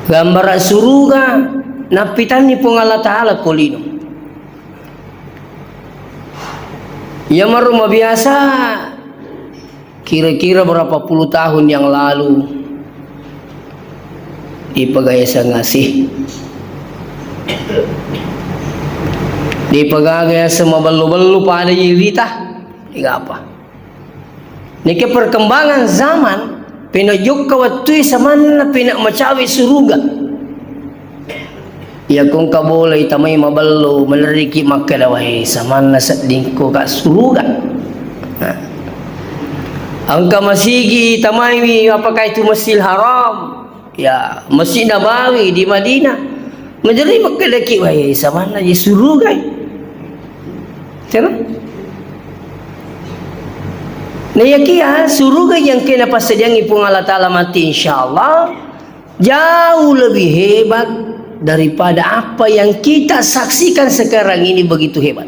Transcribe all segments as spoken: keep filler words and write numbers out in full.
Gambara suruga nappitanni Puang Allah Ta'ala ko lino. Iya maru mabiasa kira-kira berapa puluh tahun yang lalu dipegaya sengasi. Dipegaya semabellu-bellu pada irita. Digapa? Neke perkembangan zaman, pena jokka wettue samanna pena macawe suruga. Iya ko engka bola itamai mabello, meneriki makkeda, "Wahai, samanna seddingko ka suruga." Nah. Engka masigi itamaiwi, apakah itu Masjidil Haram? Ya, Masjid Nabawi di Madinah. Maderri makkedaki, "Wahai, samanna je surugai." Terus? Nah, iya kia suruga yang kena passadiangi Puang Allah Ta'ala mati, insya Allah jauh lebih hebat daripada apa yang kita saksikan sekarang ini begitu hebat.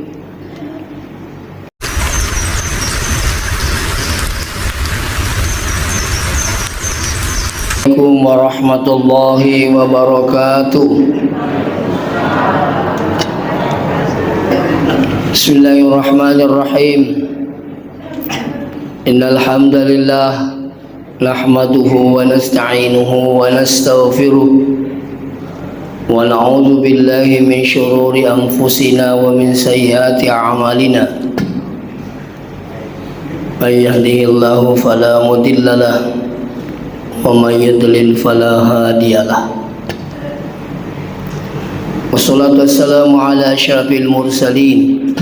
Assalamualaikum warahmatullahi wabarakatuh. Bismillahirrahmanirrahim. Innal hamdalillah, nahmaduhu wa nasta'inuhu wa nastaghfiruh, wa na'udzu billahi min syururi anfusina wa min sayyiati a'malina. Man yahdihillahu fala mudilla lah, wa man yudlil fala hadiya lah. Wassalatu wassalamu ala asyrafil mursalin,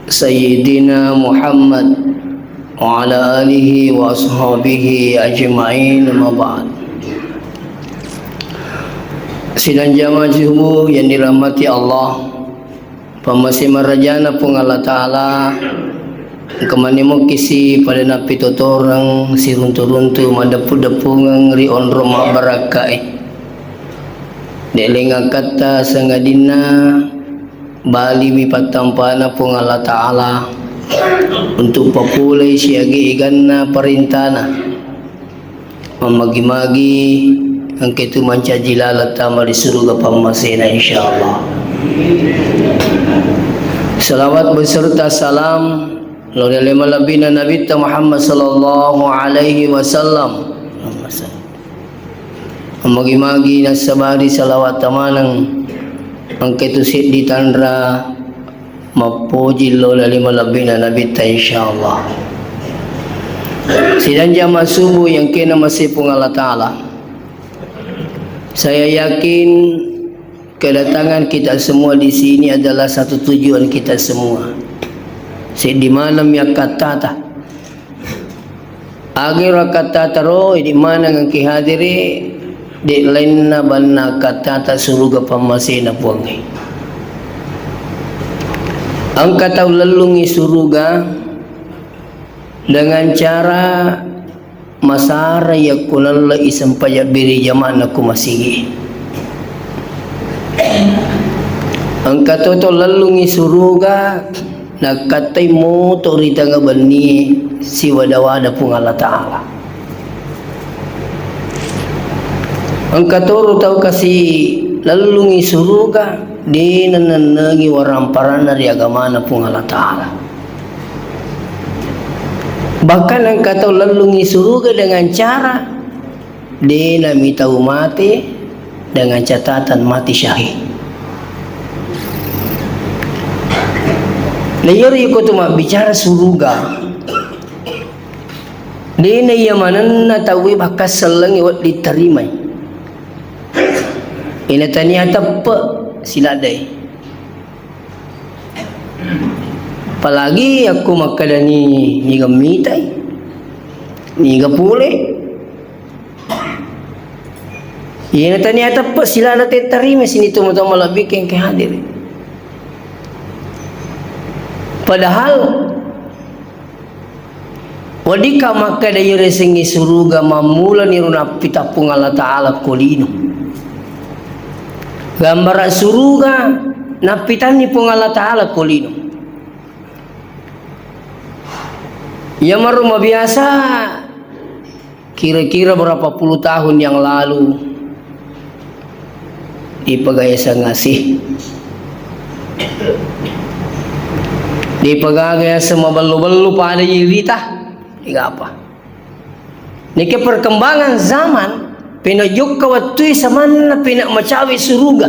Sayyidina Muhammad wa ala alihi wa ashabihi ajma'in, amma ba'd. Sidang jamaah subuh yang dirahmati Allah, pammase marajana Puang Allah Ta'ala, engka manne mokkisi pada nappitotoreng siruntu-runtu maddeppu-deppungeng ri onrong mabbarakkae. De'leng akkatta sangadinna baliwi pattampana Puang Allah Ta'ala untuk papolei siaga-eganna parentana. Mammagi-magi engka tu mancaji laleng tama ri suruga pammasena, insyaallah. Salawat beserta salam lao ri ale malebbina Nabitta Muhammad sallallahu alaihi wasallam. Magi-magi nassabari salawatta maneng, engka tu seddi tanra mappoji lao ri ale malebbina Nabitta, insyaallah. Sidang jamaah subuh yang kena masih Puang Allah Ta'ala. Saya yakin kedatangan kita semua di sini adalah satu tujuan kita semua. Seddi maneng mi akkattata. Aga ero akkattata ro, idi maneng engka hadiri, de lainna banna akkattata suruga pammasena Puangnge. Engka tau lellungngi suruga dengan cara masara yakko nallei sempajang bere jama'na ko masigi. Engka to tau lellungngi suruga nakkattai moto ri tengnga bennie siwada-wada Puang Allah Ta'ala. Engka toro tau kasi lellungngi suruga de nannennengi waramparanna ri agamana Puang Allah Ta'ala. Bahkan engka tau lellungngi suruga dengan cara de namitau mate dengan catatan mati syahid. Na iyaro iko tu mabbicara suruga, de na iya manenna tauwe bakka sellengngi wedding tarimai. Ina tania teppe siladdai. Apalagi yakko makkadani niga mitai, niga pole. Iyana tania teppe silana tettarima sini tomatoa malebbi engka hadir. Padahal weddikka makkeda iyaresengngi suruga mammulani ro nappita Puang Allah Ta'ala ko lino. Gambara suruga nappitanni Puang Allah Ta'ala ko lino. Iya maru mabiasa kira-kira berapa puluh tahun yang lalu, Dipagaya sangasi. Dipagaga yaseng mabellu-bellu pada irita. Digapa. Neke perkembangan zaman, pena jokka wattui samanna pena macawe suruga.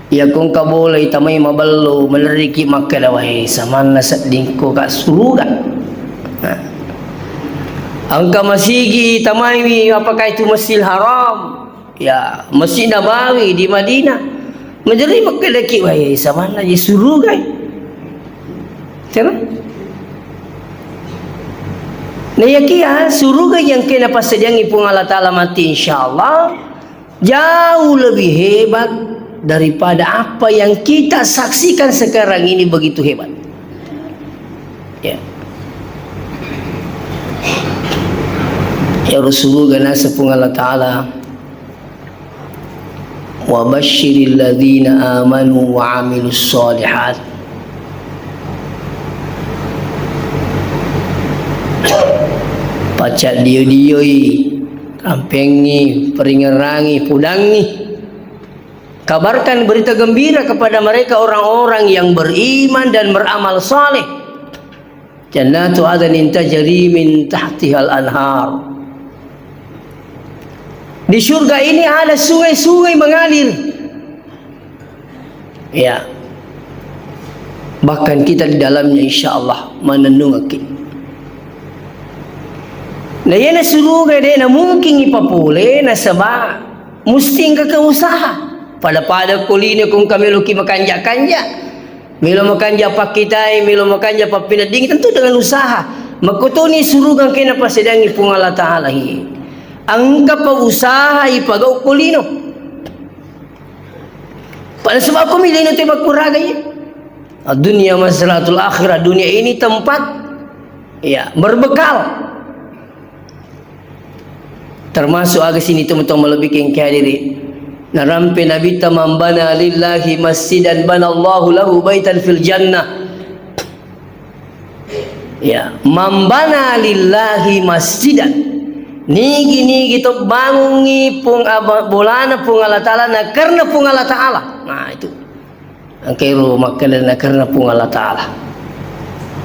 Iya kongka bola itamai mabellu, meneriki makkeda, "Wahai samanna seddingko ka suruga." Nah. Engka masigi tamaiwi, apakah itu Masjidil Haram? Ya, Masjid Nabawi di Madinah. Maderri makkedaki, "Wai, samanna je surugai." Tero? Nah, iya kia, suruga yang kena passediangi Puang Allah Ta'ala mati, insya Allah, jauh lebih hebat daripada apa yang kita saksikan sekarang ini begitu hebat. Ya. Ya, suruga naseng Puang Allah Ta'ala, "Wa basyiril ladzina amanu wa amilus shalihat." Pacaddio-dioi, rampengi, peringerangi, pudangi. Kabarkan berita gembira kepada mereka orang-orang yang beriman dan beramal saleh. Jannatu adnin tajri min tahtihal anhar. Di surga ini ada sungai-sungai mengalir. Ya. Bahkan kita di dalamnya, insya Allah, manennungaki. Nah, iyana suruga de' na mungkin ipapole, nasaba musti engka usaha. Pada-pada ko lino ko engka meloki makanja-kanja. Melo makanja pakkitai, melo makanja pappineddingi, tentu dengan usaha. Makkotoni suruga engkena passediangi Puang Allah Ta'ala hi. Engka pa usaha ipagau ko lino. Pada sebab ko mi lino te makkuraga iya. Dunia mazra'atul akhirah, dunia ini tempat, ya, berbekal. Termasuk aga sini teman-teman lebih kengkadiri. Narampe Nabitta, "Man bana lillahi masjidan banallahu lahu baitan fil jannah." Ya, "Man bana lillahi masjidan." Nigi-nigi to bangungi Puang Aba-, bolana Puang Allah Ta'ala, na karena Puang Allah Ta'ala. Nah, itu. Engkairo makkeda na karena Puang Allah Ta'ala.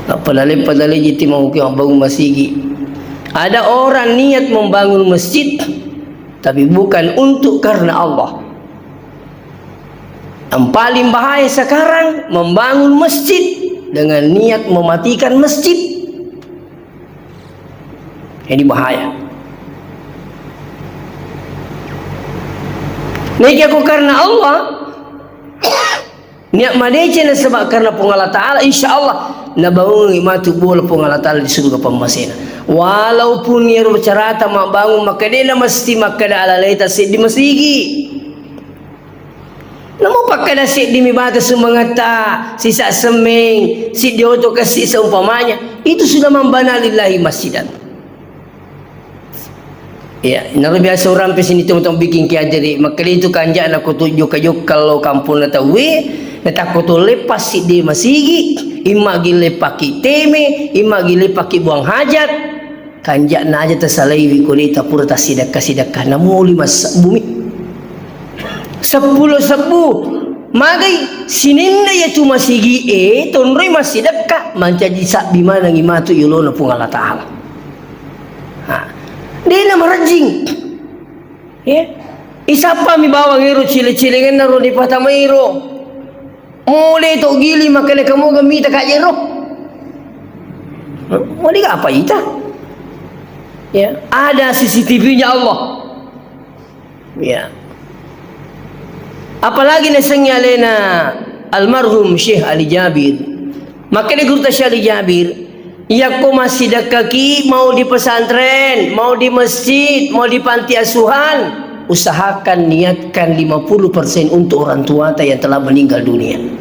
Nappa nalepa naleji ti mau ki mabbangun masigi. Ada orang niat membangun masjid, tapi bukan untuk karena Allah. Yang paling bahaya sekarang membangun masjid dengan niat mematikan masjid. Ini bahaya. Niki aku karena Allah, niat madeceng nasaba karena Puang Allah Ta'ala, insya Allah nabangungi matu bola Puang Allah Ta'ala di surga pammasena. Walaupun iyaro carata mabbangung, makkeda na mesti makkeda alaleta seddi masigi. Namo pakkeda seddi mi bata sumangetta, sisa semmeng, seddi oto kasi seumpamanya, itu sudah man bana lillahi masjidan. Ya, naro biasa orang pe sini tong-tong bikin kiajari, makkeda itu kanjana ko tu jokka-jokka lo kampung na tauwe, na takko to lepas siddi masigi, imma gi lepaki teme, imma gi lepaki buang hajat. Kanja'na aja tasalaiwi ko de' tapura tassidekka-sidekka, namuli massebbu mi. Seppulo sebbu. Magai sininna iya tu masigi e, tonroi massidekka, mancaji sabbi manengi matu yolona Puang Allah Ta'ala. Ha. De' na marejjing. Ya. Isappa mi bawang ero cile-cilengenna ro dipatamairo. Mole to gili makkeda kamoga mita kajero. Mole apa ita? Ya, ada C C T V-nya Allah. Ya. Apalagi nasengngi alena almarhum Syekh Ali Jabir. Makkeda gurutta Syekh Ali Jabir, "Iyakko massidekkaki mau di pesantren, mau di masjid, mau di panti asuhan, usahakan niatkan lima puluh persen untuk orang tuata yang telah meninggal dunia."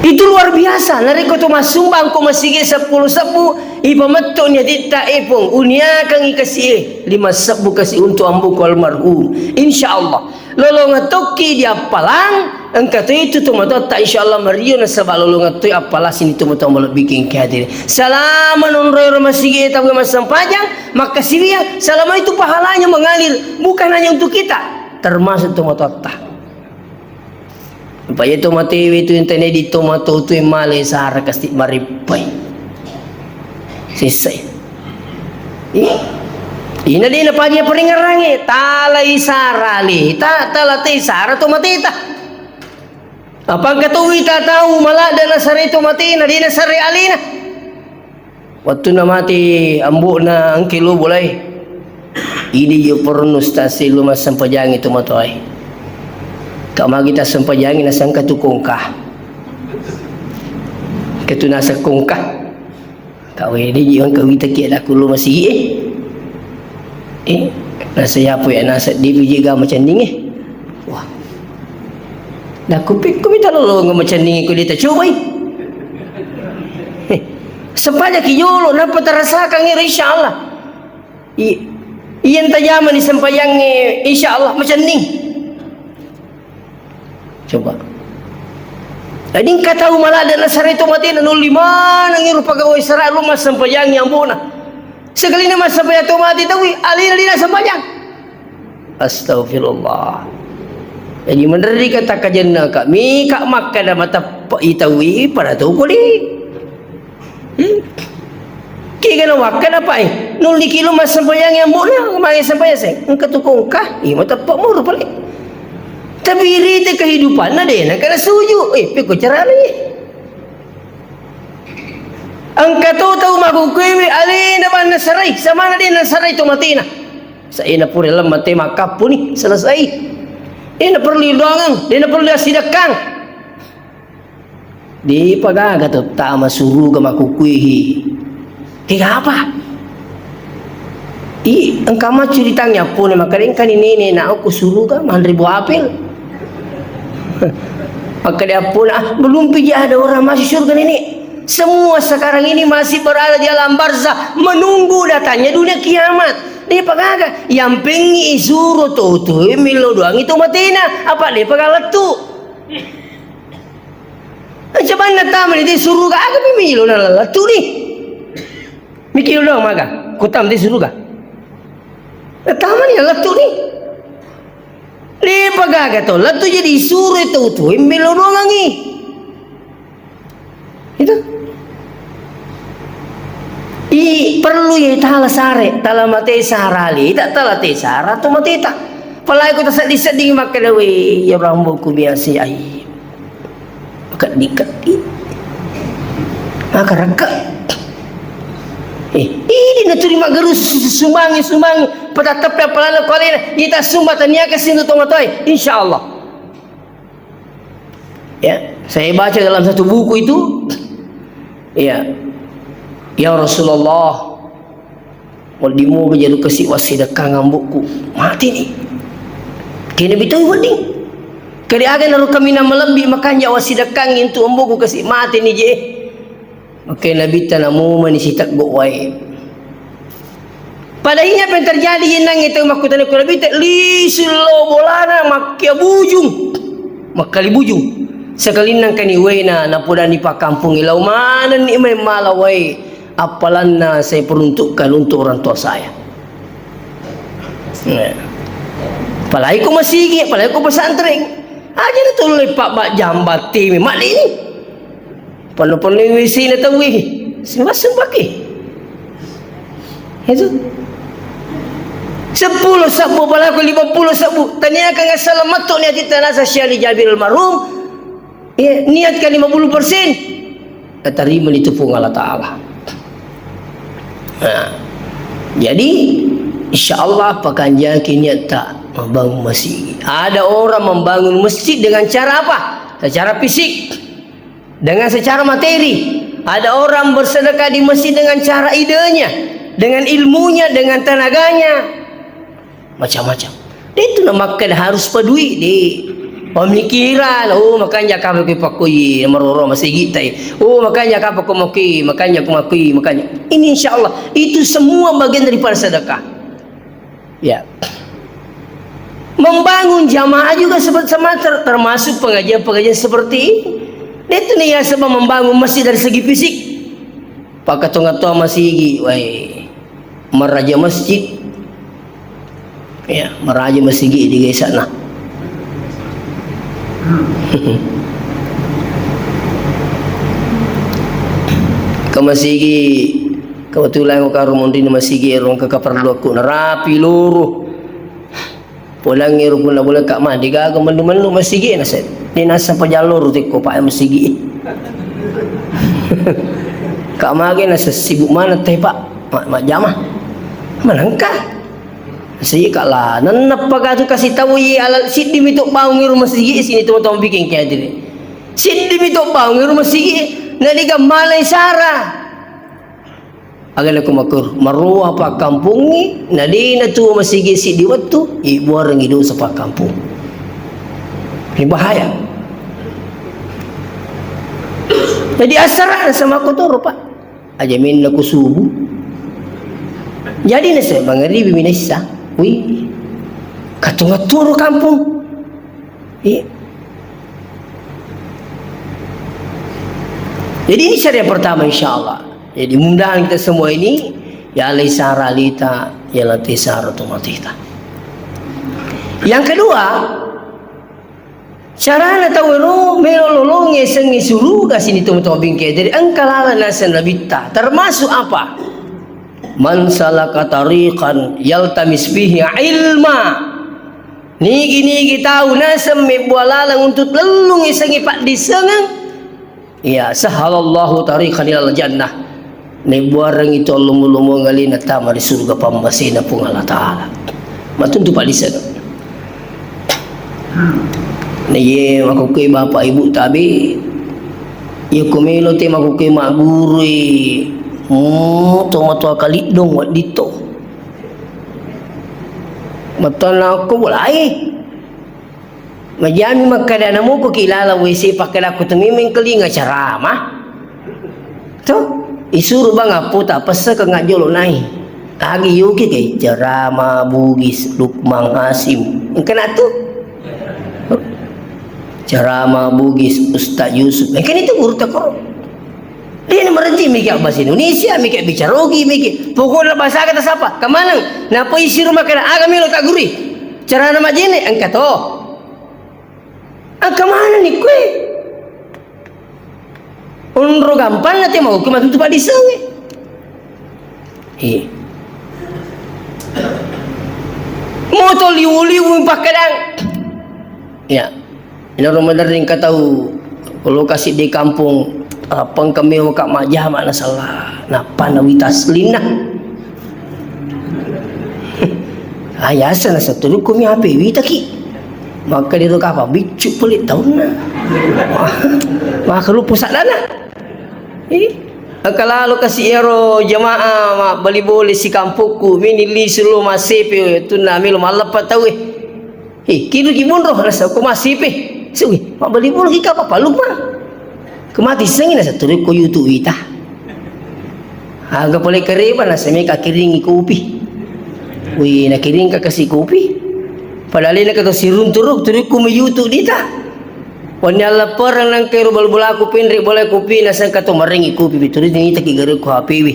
Itu luar biasa. Narekko to massumbang ko masigi seppulo sebbu, ipametto ni atitta, "Eh, Puang, uniakangi kasi e lima sebbu kasi untuk amboku almarhum." Insya Allah, lolongeng tokki diappalang, Engka to itu tomatoatta, insya Allah mario nasaba lolongeng toi appalasini tomatoa malebbi engka hadiri. Salama nonroi ro masigi e tau massempajang, makkasiwiang, salama itu pahalanya mengalir, bukan hanya untuk kita, termasuk tomatoatta. Apa iya tomatewe itu yang tene di tomato tu yang male sara kasti marippai. Sisai. Iya. Ina dena pagi peringarange, talai sara lita, tala te sara tomateta. Apa engka to wita tau maladde nasare tomatena, de nasare alena. Wettunna mate ambo'na engke lo bolai. Idi jo pernu stasi lo massempajangi tomatoae. Ka magi tassempajangi nasangka tu kongka. Ketu naseng kongka. Kau ini ji engka wita kia daku lo masigi e. Eh, nasa yapo ya nasa di biji ga macanning e. Wah. Daku pikku mita lo lo macanning e ko dita cobai. Eh, sempajaki jolo napa tarasakan ero insya Allah. I-, iya tajamani sempajangnge insya Allah macanning. Coba. Jadi engka tau maladde nasare tomatena nolli maneng iro pegawai sara lo massempajangi ambona. Sekalina massempajang tomate taui, alena dina sempajang. Astagfirullah. Jadi menderri kata kajenna kami, kak makkada mateppa itaui pada tau kodi. Hmm? Kega na wakkana, Pak, eh? Nulli kilo massempajang yang bona, mage sempajang, seng. Engka tu kongka, iya, mateppa moro pale. Tapi rite kehidupanna de na kada suju. Eh, peko carana, eh? Engka to tau makkukkuewe, alena manna sarai, samana de na sarai tomatena. Saena pura lemma te makkappu ni, selesai. De na perlu doangang, de na perlu assidekkang. Depa gaga to tama suruga makkukkuehi. Kega apa? I, engka macuri tanya pone makkeda engkani nene na okko suruga manre buah apel. Makkeda pone, "Ah, belum pi ada orang masuk surga, Nenek. Semua sekarang ini masih berada di alam barzah menunggu datangnya dunia kiamat." Depa gaga, yampengngi isuro to tu millo doangi tomatena, apa depa gaga lettu. Ancamanna tamani te suruga aga mi milo na lettu ni. Mikir dong maga, ko tam te suruga. Tamani lettu ni. Depa gaga to lettu jadi isuro to tu millo doangi. Itu. I perlu ya tala sare, tala mate sara lita, tala te sara tomateta. Palai ko tasedding-sedding makkeda, "Weh, ya Rabbuku biasa ai." Keddi-keddi. Maka rekka. Eh, ini naturi maggeru su-, su-, sumangi, sumangi. Patateppe apalana ko alena. Ita sumba tania kasih untuk tomatoe. Insya Allah. Ya, saya baca dalam satu buku itu, ya, "Ya Rasulullah, wedding moga jalu kasi wassidekkang ambokku, mati ni." Kena bitoi wedding. Kali aga naru kami na malebbi makanja wassidekkang untuk ambokku kasi mati ni je. Makkeda Nabitta, "Namumani siteggo wae." Pada iya apa yang terjadi yenang itu makkutana ku Nabitta, lisu lo bolana makkia bujung. Makkali bujung. Sekalinna kani waena napodani pakkampungi lao manenni mai mala wae appalanna saya peruntukkan untuk orang tua saya. Nah. Apalagi ko masigi, apalagi ko pesantren. Aja na tolong lepak bak jambat timi, mak ini. Perlu-perlu W C na tauwe. Sembah-sembah ke. Itu. Sepuluh sabbu, apalagi lima puluh sabbu. Taniakan asal matuk ni ati tanasa Syekh Ali Jabir almarhum. Ya, niatkan lima puluh persen. Terima itu pun Allah Ta'ala. Nah, jadi, insya Allah, pakanjaki niatta membangun masjid. Ada orang membangun masjid dengan cara apa? Secara fisik, dengan secara materi. Ada orang bersedekah di masjid dengan cara idenya, dengan ilmunya, dengan tenaganya. Macam-macam. Itu na makkeda harus peduli di pemikiran. Oh, makanja kapang ko pakkoi maroro masigi tai. Oh, makanja kapang ko makki, makanja ko makki, makanja. Ini insya Allah itu semua bagian daripada sedekah. Ya. Membangun jamaah juga seperti sama ter-, termasuk pengajian-pengajian seperti ini. Dia itu nih ya sebab membangun masjid dari segi fisik. Pakkatonga-tonga masigi, wae. Maraja masjid. Ya, maraja masigi di desa na. Ke masigi, kebetulan ko karo mondri masigi ero ke keperluanku narapi loro. Podangngi ro punna bola Kak Ma, degaga mennu-mennu masigi nasa, de nasa pajalloro tekko Pak masigi. Kak Ma ge nasa sibuk mana teh Pak, ma-, majjama. Manengka. Saya Kak la, nennappa ka tu kasih tahu i ala siddi mi to baung ro masigi sini teman-teman bikin kayak tadi. Siddi mi to baung ro masigi, na dega malai sara. Aga nako makkoro, maroa pakkampongngi, na de natuo masigi siddi wettu, ibuarengngi dosa pakkampong. Ini bahaya. Jadi asara sama kotoro, Pak. Aja minna ku subuh. Jadi nasa mangaribi minaissa. Wih. Katunga turu kampung. Iya. Jadi ini syarat yang pertama, insya Allah. Jadi mudah-mudahan kita semua ini, ya alai sara alita, ya lati sara tomatita. Yang kedua, carana tau ero melo lolongi sengi suruga sini tau-tau bingke. Jadi engka laleng naseng nabitta. Termasuk apa? Man salaka tariqan yaltamis fihi ilma. Nigi-nigi tau naseng mebbuang laleng untuk lellung isengi paddissengeng, iya, sahhalallahu tariqan ilal jannah. Nebbuarengngi to lomo-lomo ngalena tama ri surga pammasena Puang Allah Ta'ala. Matuntu paddissengeng. Na iye makkukue bapak ibu tabe, iya ko melo te makkukue maggurui, mm, tomatoa kaliddong wedditto. Mattanna ko bolai. Majami makkeda namuko ki laleng W C pakkedakku tu memeng kelinga ceramah. To, isuru bang appo ta pesseke ngajjolo nai. Agi yuki ke ceramah Bugis Lukman Hasim. Engkana tu? Ceramah Bugis Ustaz Yusuf. Engkana itu guru takoro. Dia ini merenti miki bahasa Indonesia, miki bicara Ogi, miki. Pokoknya bahasa kata siapa? Kemana? Napa isi rumah kena? Aga melo tak guri. Carana majene engka to. Engka mana ni kue? Onro gampang na te mau ke matutu padisengi. Eh. Moto liu-liu pakkedang. Ya. Ina Ramadan ringka tau lokasi di kampung, ah, pengkemeo ka majama na sala. Nappa na wita aslinna. Ayasa na satu rukumi ape wita ki. Maka di roka apa biccu pole taunna. Maka lupo sadana. Eh, engka lalo kasi ero jamaah mabbali bole sikampokku, mini lisu lo massepe, tunna melo malleppa tau, eh. Eh, kidu ki monro, rasa ko massepe. Sugi, mabbali bole ki kapa palukma. Kemati sengi nasa turu ko YouTube wita. Aga pole kareba nasa meka kiringi kopi. Wih, na kiring ka kasi kopi. Padahal ini kata sirun turuk, turuk ku YouTube dita. Wenni alleppereng nangka ero bal-bolaku penre bolai kopi, nasengka to marengi kopi, bituri nitaki gare ko H P wi.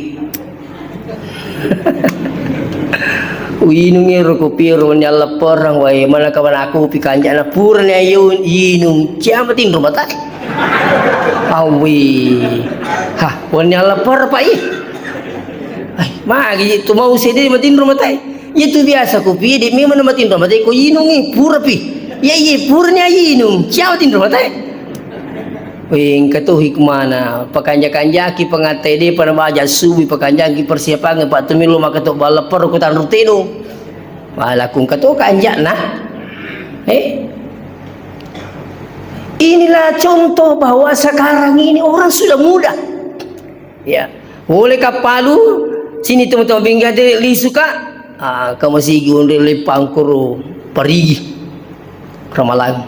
Uinungi ero kopi ero wenni alleppereng, wae, mana kawan aku kopi kanjana purani ayo inung, cia matinro mata. Awi. Hah, wenni alleppereng, Pak, ih. Ai, magi tu mau seddi matinro mata. Iya tu biasa kopi, de memang matinro mata ko inungi, pura pi. Iya, iya, purani inung. Siapa tinro mata? Wih, engka tu hikmana. Pakanja-kanjaki pangatte de pada baja subuh, pakanjaki persiapan, Pak, tu melo maka to balla perro ko tanru tenu. Malakung kato kanjana. Eh? Inilah contoh bahwa sekarang ini orang sudah mudah. Ya. Oleh kappalu, sini teman-teman bingga de lisuka. Ah, kamu sigi onre lepang koro parigi. Ramalang.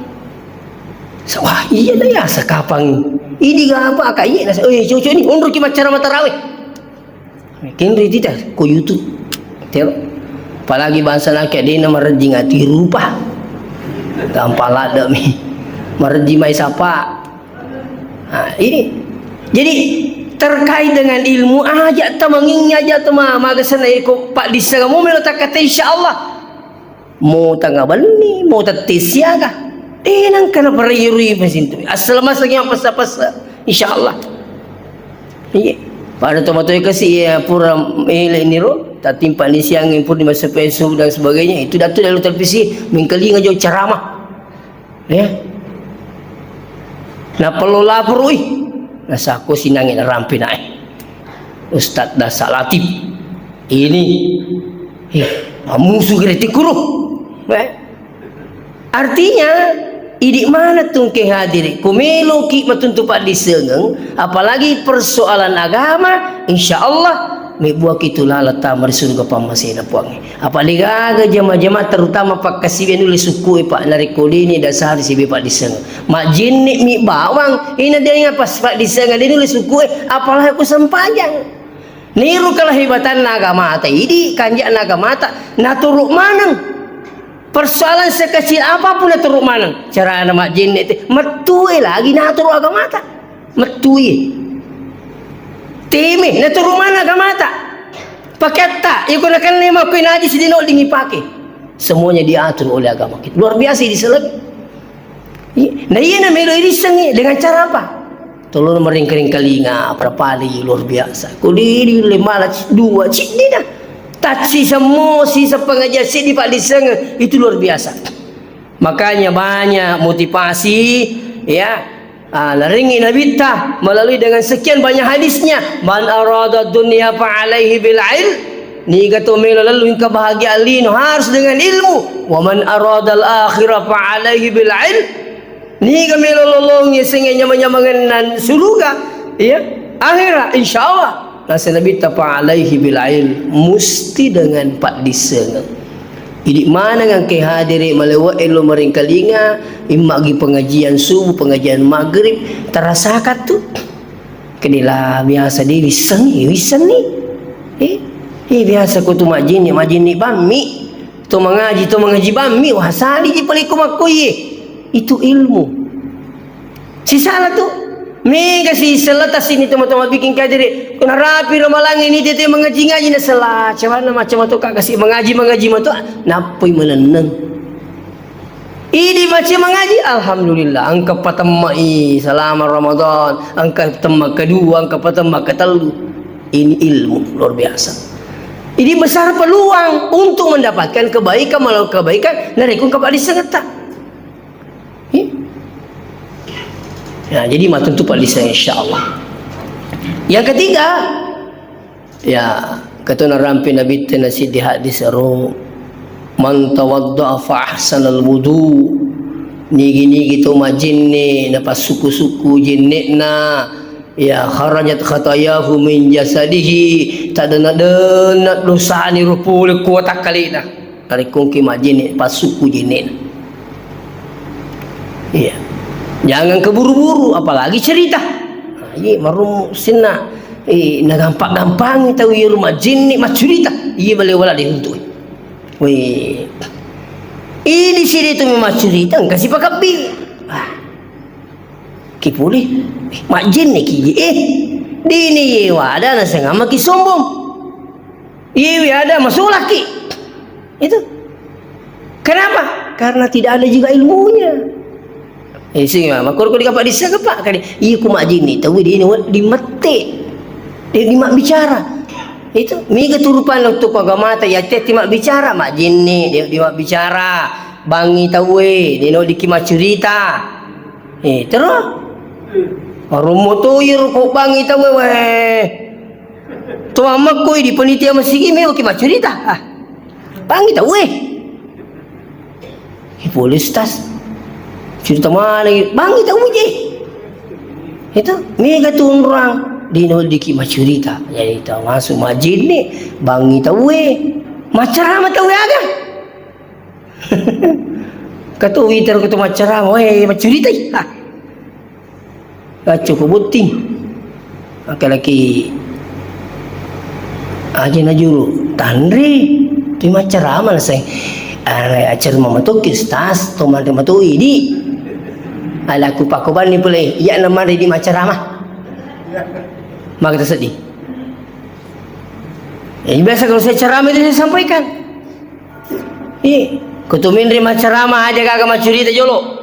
Sa-, wah, iya dah ya, sakapang. Ini ga apa, kak, iya, nasa, eh, cocok ni, onro ki maccara matarawih. Kenri tita, ko YouTube. Tero. Apalagi bangsa nake dena marejing ati rupa. Gampang ladde'mi. Marejji mai sapa. Nah, ini. Jadi, terkait dengan ilmu, aja tamangingi, aja tama-, magasana iko Pak Dissa, kamu melo takkata, insya Allah. Mau tengah benni, mau tette siaga. Eh, nangka naparayuri masintu. Asal masaknya pesa-pesa. Insya Allah. Iya. Pada tomatoe kasi, iya, pura ele niro, tatimpa ni siang, pura di masa pesu dan sebagainya. Itu datu dalam televisi, mengkalinga jauh ceramah. Ya. Nappa lo lapor, ui. Nasako sinangi narampe nae. Ustaz Dasa Latif. Ini. Eh, mamusu gere tikuru. Eh. Artinya, idi mana tungke hadiri. Ku meloki matuntu paddisengeng, apalagi persoalan agama, insya Allah, mebbuaki tu lala tama ri surga pammasena Puangnge. Apa degaga jama-jama, terutama pakkasiwiang nulle sukkue, Pak, narekko deni dasari sibe paddisengeng. Majjenne mi bawang, ina dena pas paddisengeng, deni nulle sukkue, apalagi ku sempajang. Niru kalahebatanna agamata, idi kanja'na agamata, naturu maneng. Persoalan sekecil apapun naturu maneng. Carana majjenne te, mettue lagi naturu agamata. Mettui. Teme, naturu maneng agamata. Pakeatta, iko nakenna makko najis, dino dingi pake. Semuanya diatur oleh agama kita. Luar biasa di Islam. Iya. Nah, iya na melo irissengi dengan cara apa? Tolong meringkering kalinga, berapa hari luar biasa. Kau diri le malah dua, cik dina. Taci semua, si sepengajian, si di Pak Diseng, itu luar biasa. Makanya banyak motivasi, ya. Ah, laringi Nabitta melalui dengan sekian banyak hadisnya, "Man arada dunya fa alaihi bil ilm." Niga to melo lellung kebahagiaan lino harus dengan ilmu. "Wa man aradal akhirah fa alaihi bil ilm." Niga melo lolong yasengnge nyamang-nyamangenna suruga, ya, akhirat, insya Allah. Naseng Nabitta, "Fa alaihi bil ilm," musti dengan paddissengeng. Idi maneng engke hadere malewe elo maringkalinga, immagi pengajian subuh, pengajian maghrib, tarasakan tu. Kedela biasa di wissengi, wissenni. Eh, eh, biasa ko tu majjinni, majjinni bammi. To mangaji, to mangaji bammi, wah, saliji pale ko makkoye. Itu ilmu. Sisala tu. Mega si sella tasini toma-toma bikin kajere. Narapi ramalangi ni tete mangaji-ngaji na sella. Cawana macam tu kak kasi mangaji, mangaji matu. Nappoi manenneng. Idi baca mangaji, alhamdulillah. Engka patemmai selama Ramadan. Engka temma kedua, engka patemma ketellu. Ini ilmu luar biasa. Ini besar peluang untuk mendapatkan kebaikan, melakukan kebaikan, narekko engka paddissengetta. Iya. Ya, jadi matuntu paddisseng, insya Allah. Yang ketiga, ya, katona rampe Nabitta na siddi hadis ro, "Man tawadda'a fa ahsanal wudu." Nigi-nigi to majenne, napassukku-sukku jenne'na, ya, kharajat khatayahu min jasadihi, tadenna-denna dosani ro pole ko watakkalena. Narekko engki majjenne, passukku jenne'na. Iya. Jangan keburu-buru, apalagi cerita. Nah, iya, marummu senna. Eh, nagampa-gampangi tau iya rumah jinni maccurita. Iya, bale wala dihuntu. Weh. Ini sini tu maccurita, engka sipakabbi. Ah. Ki puli. Eh, majjinni ki, eh. Dini ye wada nasengama ki sombong. Iwi ada masulaki. Itu. Kenapa? Karena tidak ada juga ilmunya. Eh, sing, ah, makkorko di kapal desa ke, Pak? Kali, iya, ku majjinni, tahu dia ini di mette. Dia di mak bicara. Itu, mega turupan waktu ku agama ta, ya, teh, di mak bicara, majjinni, dia di mak bicara. Bangi tahu, eh, dia no diki macurita. Eh, terus? Arummo to iro ko bangi tawe, weh. To mammekko di panitia masigi, melo ki maccurita. Ah. Bangi tawe. Eh, pole stas. Cerita mana? Bangi tawe je. Itu, mega tu onrang. Dino diki maccurita. Jadi, termasuk majjinni, bangi tawe. Maccarama tawe aga. Katu witer katu maccarama, weh, maccuritai. Ah. Gacco ko botting. Akkalaki aja najuru, tanre, tu maccarama naseng. Acara mamatokki, Ustaz, to manre matoi di. Ala ku pakobanni pole, iya na manre di macarama. Maka tersedih. Jadi biasa kalau saya ceramah itu saya sampaikan. Iya, ko to menre macarama aja gaga maccurita jolo.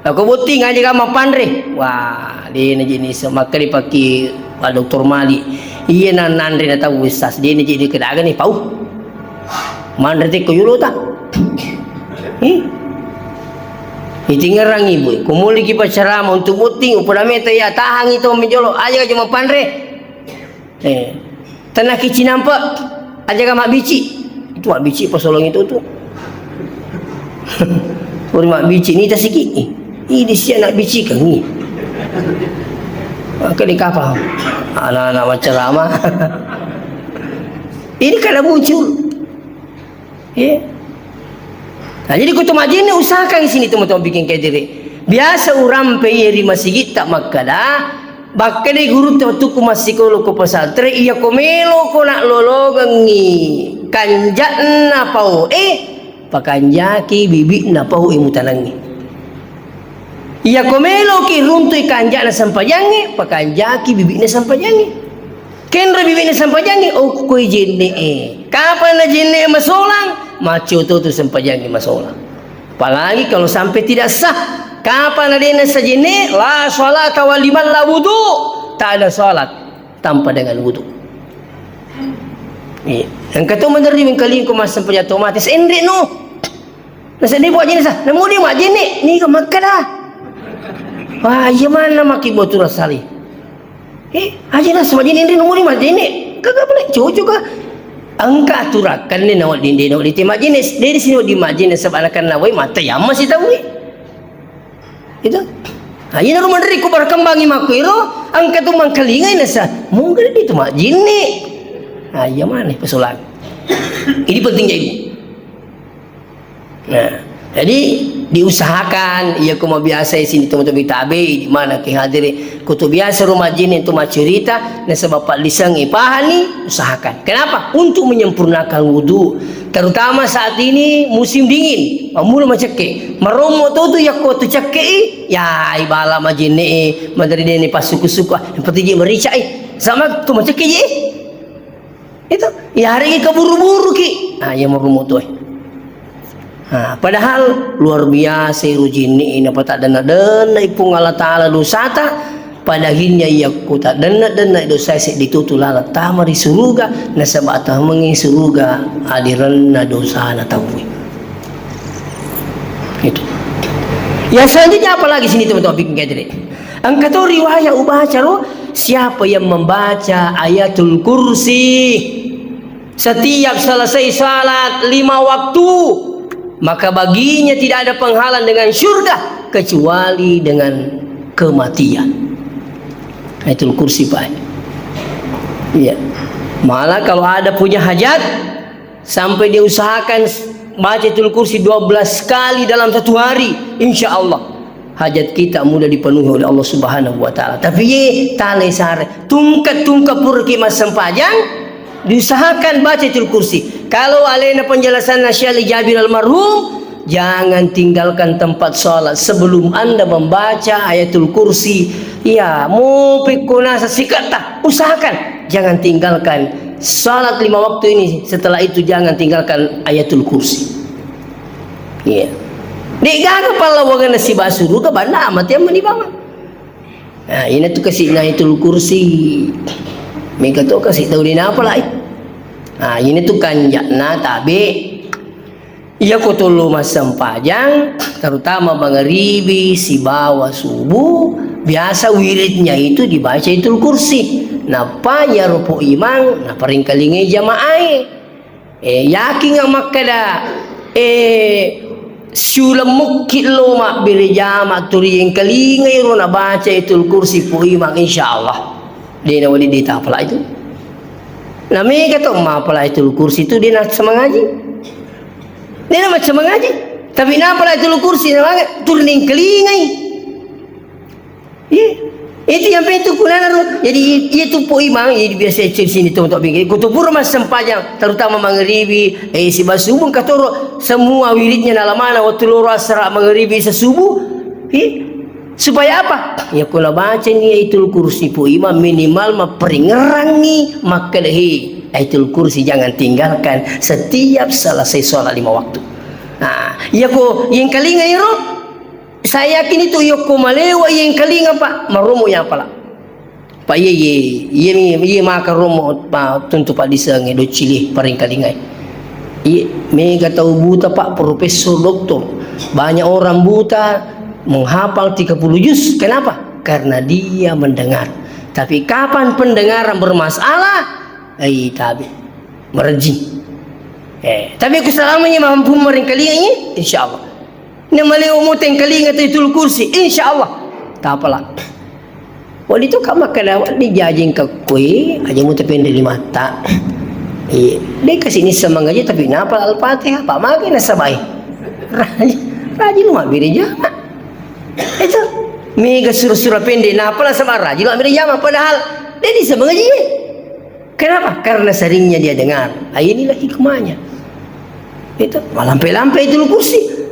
Nako botting aja gaga mappanre. Wah, dena jenis makkeda pakki Pak Doktor Mali. Iya na nanre na tau Ustaz, dena jadi kedaga nih pau. Manre tekko jolo ta. Ih. Itingerang ibu, ko muliki pacarama untuk botting, upada meta ya tahangi to menjolo aja gaga mappanre. Eh, tenaki cinampe, aja ga mabbici. Itu mabbici pasolong itu tu. Uri mabbici ni tasiki. Ih, idi sia nak bici kan ni. Maka di kapal. Anak-anak macam lama. Ini kada muncul. Iya. Nah, jadi ko to majjenne usahakan sini teman-teman bikin kedere. Biasa urampe iya ri masigitta makkada, makkadai gurutta wettukku massikolo ko pesantren, iya ko melo ko nak lologengi kanja'na pau e, pakanjaki bibi'na pau e mutanangi. Iya ko meloki runtui kanja'na sempajangnge, pakanjaki bibi'na sempajangnge. Kenro bibi'na sempajangnge, okkoi jenne'e. Kapang na jenne'e masolang, maccio to tu sempajangnge masolang. Apalagi kalau sampai tidak sah. Kapang na dena sah jenne'e, la salata wa liman la wudu. Tak ada salat tanpa dengan wudu. Iya. Engka to maderri mengkalinga ko massempajang otomatis, enre no. Nasedding buat jenis ah, namu dia buat jenis, ni ke makkada. Wah, iya mana maki buat turasali. Eh, aja na sama jenis ni, namu dia buat jenis. Kagak boleh, cucu kah? Engka aturakan ni nawa dinde nawa di tema jenis. Dari sini di majene sebab anak-anak wai mata yang masih tahu ni. Itu. Nah, iyaro maderri ko berkembangi makkuiro, engka tu mangkalingai nasa, mungkin itu majinni. Nah, iya mana pesolang. Ini pentingnya ibu. Nah, jadi diusahakan, iya ko mabiasa sini teman-teman tabe, di mana ki hadiri, ko tu biasa rumah jin itu macurita, nasaba Pak Lisang ipahani, usahakan. Kenapa? Untuk menyempurnakan wudu. Terutama saat ini musim dingin, mammula macekke. Marommo to tu yakko tu cekke i, ya ibala majenne e, madari dene passuku-suku, ah, yang penting je merica e. Sama tu macekke je. Itu, ya hari ini keburu-buru ki. Ah, ya marommo to e. Ah, padahal luar biasa ero jenne e, napa tak denna-denna ipung Allah Ta'ala dosata, Pada akhirnya iyakko taddenna-denna dosae seddi tutu laleng tama ri suruga, nasaba tamengngi suruga adirenna dosana tauwe. Itu. Yang selanjutnya apa lagi sini teman-teman bikin kedere? Engka to riwayat ubaca ro, siapa yang membaca Ayatul Kursi setiap selesai salat lima waktu, maka baginya tidak ada penghalang dengan syurga kecuali dengan kematian. Ayatul Kursi, Pak. Iya. Malah kalau ada punya hajat, sampai dia usahakan baca Ayatul Kursi dua belas kali dalam satu hari, insya Allah hajat kita mudah dipenuhi oleh Allah Subhanahu wa Ta'ala. Tapi ye, tale sare, tungkat-tungkat purki massempajang, diusahakan baca Ayatul Kursi. Kalau alena penjelasan Syekh Ali Jabir almarhum, jangan tinggalkan tempat salat sebelum Anda membaca Ayatul Kursi. Ya, mupikku nasa sikata, usahakan jangan tinggalkan salat lima waktu ini. Setelah itu jangan tinggalkan Ayatul Kursi. Iya. De'gaga pallawangenna sibawa suruga, banna amatiang mani bawang. Nah, ina tu kasi Ayatul Kursi. Mega to kasi tau dina apa lai. Nah, ina tu kanja'na tabe. Iya ko tollo massempajang, terutama mangaribi sibawa subuh, biasa wiridnya itu dibaca Ayatul Kursi. Nappa iyaro po imang, naparingkalingai jamaae. Eh, yakinga makkeda, eh, siuleng mukki lo mabbere jama turi engkalingai ro nabaca Ayatul Kursi po imang, insyaallah. De' nawali ditapala itu. Na mega to mapala Ayatul Kursi itu de' na semangaji. De' na macam mangaji. Tapi napala Ayatul Kursi na manga turi engkalingai. Iya. Itu yang penting kunana ro. Jadi, itu po imang, jadi biasa cek sini tuh, tuh, pinggir. Kutu pura mas sempajang, terutama mangeribi, eh, si basubung katoro, semua wiridnya nalamana waktu loro asara mangeribi sesubuh. Eh, supaya apa? Ya, kuna baca ni Ayatul Kursi po imang minimal maperingerangi makkelehi Ayatul Kursi jangan tinggalkan setiap selesai sholat lima waktu. Nah, ya ko yang kalinga iro, Saya yakin itu yokko malewa yengkalinga, Pak, maromo yapala. Pak, iye, iye, iye mi, iye maka romo, Pak, tuntu Pak disengnge doccili parengkalingai. Iye, mega tau buta, Pak, profesor, doktor. Banyak orang buta menghafal tiga puluh juz. Kenapa? Karena dia mendengar. Tapi kapan pendengaran bermasalah, ai tabe. Marejjing. Eh, tapi ku salamanya mampu marengkalingai, insyaallah. Na malewa mo tengkalinga tu Ayatul Kursi, insyaallah. Tapala. Wali tu ka makkeda, wali jajing ka kue, aja mu tapende limatta. Iya, de kasi ni semangaji tapi napa Al-Fatihah, Pak, mage nasabai. Raji, raji lu mabbere jama. Itu mega sura-sura pendek, napa nasaba raji lu mabbere jama, padahal de di semangaji. Kenapa? Karena seringnya dia dengar. Ah, inilah hikmahnya. Itu, malampe-lampe Ayatul Kursi.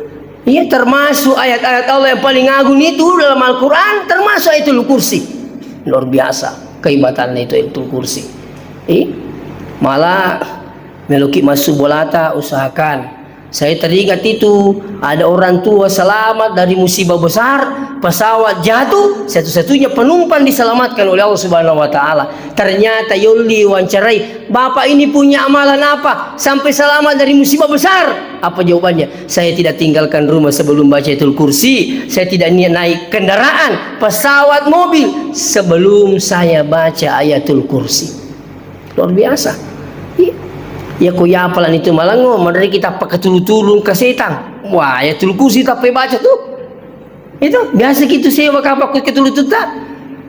Iya, termasuk ayat-ayat Allah yang paling agung itu dalam Al-Quran, termasuk Ayatul Kursi. Luar biasa kehebatannya itu Ayatul Kursi. Eh, malah meloki masuk bolata, usahakan Saya teringat itu, ada orang tua selamat dari musibah besar, pesawat jatuh, satu-satunya penumpang diselamatkan oleh Allah Subhanahu wa Ta'ala. Ternyata yolli wawancarai, "Bapak ini punya amalan apa sampai selamat dari musibah besar?" Apa jawabannya? "Saya tidak tinggalkan rumah sebelum baca Ayatul Kursi, saya tidak niat naik kendaraan, pesawat, mobil, sebelum saya baca Ayatul Kursi." Luar biasa. Iya. Ya, ko yapalani tu malengo, maderri kita pakatulu-tulung ke setang. Wah, Ayatul Kursi tappa baca tu. Itu biasa gitu sewa kapal ke tulu tuta.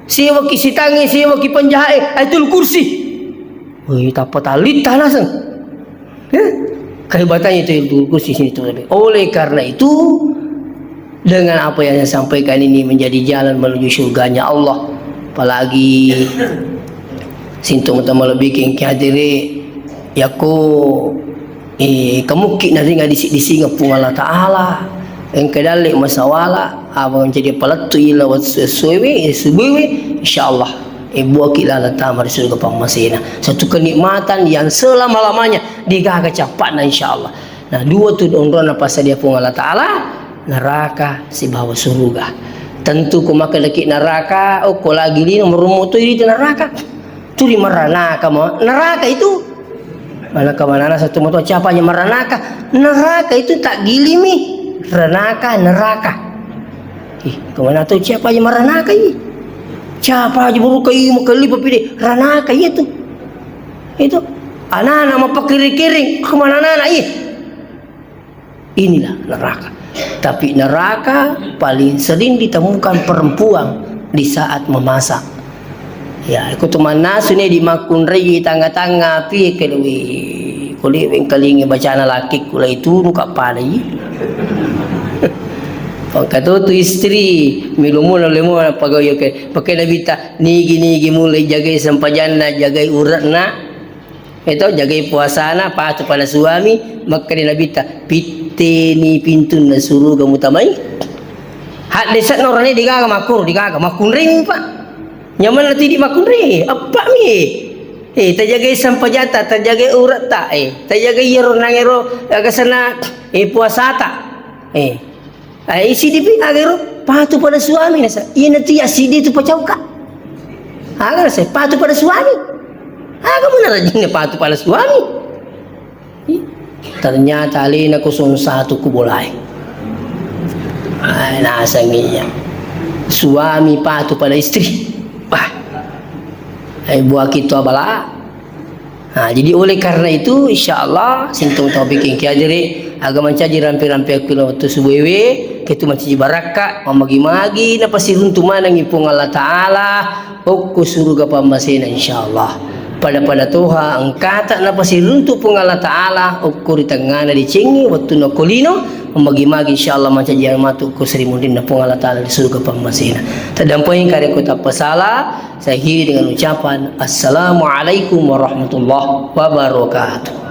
Sewa ki sitange, sewa ki penjahae, Ayatul Kursi. Wih, tappa talitta naseng. Ya. Kehebatannya itu Ayatul Kursi sini tuh. Oleh karena itu, dengan apa yang saya sampaikan ini menjadi jalan menuju surganya Allah. Apalagi sintung utama lebih kengki hadiri, yako, eh, kemukki naringa disi-, disingeng Puang Allah Ta'ala, engka dalle masawala, apa menjadi palettu ila wat-, suewe, eh, subuwe, insyaallah, eh, buaki lala tama di surga pammasena. Satu kenikmatan yang selama-lamanya digaga capakna, insyaallah. Nah, dua tu onronna passadia Puang Allah Ta'ala, neraka sibawa suruga. Tentu ko makkedaki neraka, okko lagi lino merummu tu di neraka. Tuli meranaka mo, neraka itu. Mana kemanana satu moto siapanya meranaka? Neraka itu tak gilimi. Renaka, neraka. Ih, kemana tu siapa aja meranaka ini? Siapa aja buruka ini mau kelipa pide? Ranaka iya tu. Itu anak-anak mau pakiring-kiring, kemana anak-anak iya? Inilah neraka. Tapi neraka paling sering ditemukan perempuan di saat memasak. Ya, aku tu mannasu ne di makkunrai tangnga-tangnga api, ke dewe, ko dewe kalingi bacana laki kula itu nu kapalai. Pangkatutu istri, milumuna lemuna pagawe ke, pakai Nabi ta, nigi-nigi mulai jagai sempajanna, jagai uratna. Eto, jagai puasana, patuh pada suami, makkeda Nabitta, "Pitteni pintunna suruga mutamai." Haddese'na orane degaga makkuro, degaga makkunremi, Pak. Nyamanna tidi makkunre, eppa'mi. Eh, tajagai sampajata, tajagai uretta, eh, tajagai iyaro nangero, aga sana, eh, puasata. Eh. Ai, sidipi, aga ero patuh pada suami, nasa. Iya, natu iya, sidi tu pacauka. Aga nasa, patuh pada suami. Aga mana rajinnya patuh pada suami? Ih, ternyata alena kosong satu kubolai. Ai, nasa iya. Suami patuh pada istri. Wah. Ai, buah kita bala. Nah, jadi oleh karena itu, insya Allah, sintung tau bikin kiajari, aga mancaji rampe-rampe aku waktu subuh wewe, ketu mancaji barakka, mamagi-magi, napasiruntu manengi Puang Allah Ta'ala, okko suruga pammasena, insya Allah. Pada-pada toha, engkata napasiruntu Puang Allah Ta'ala, okko ri tengngana dicengi, waktu nakolino, Magi-magi insyaallah mancaji matu ko sri munrinna Puang Allah Ta'ala di surga pammasena. Tadampengi karekku tappasala, saya akhiri dengan ucapan assalamualaikum warahmatullahi wabarakatuh.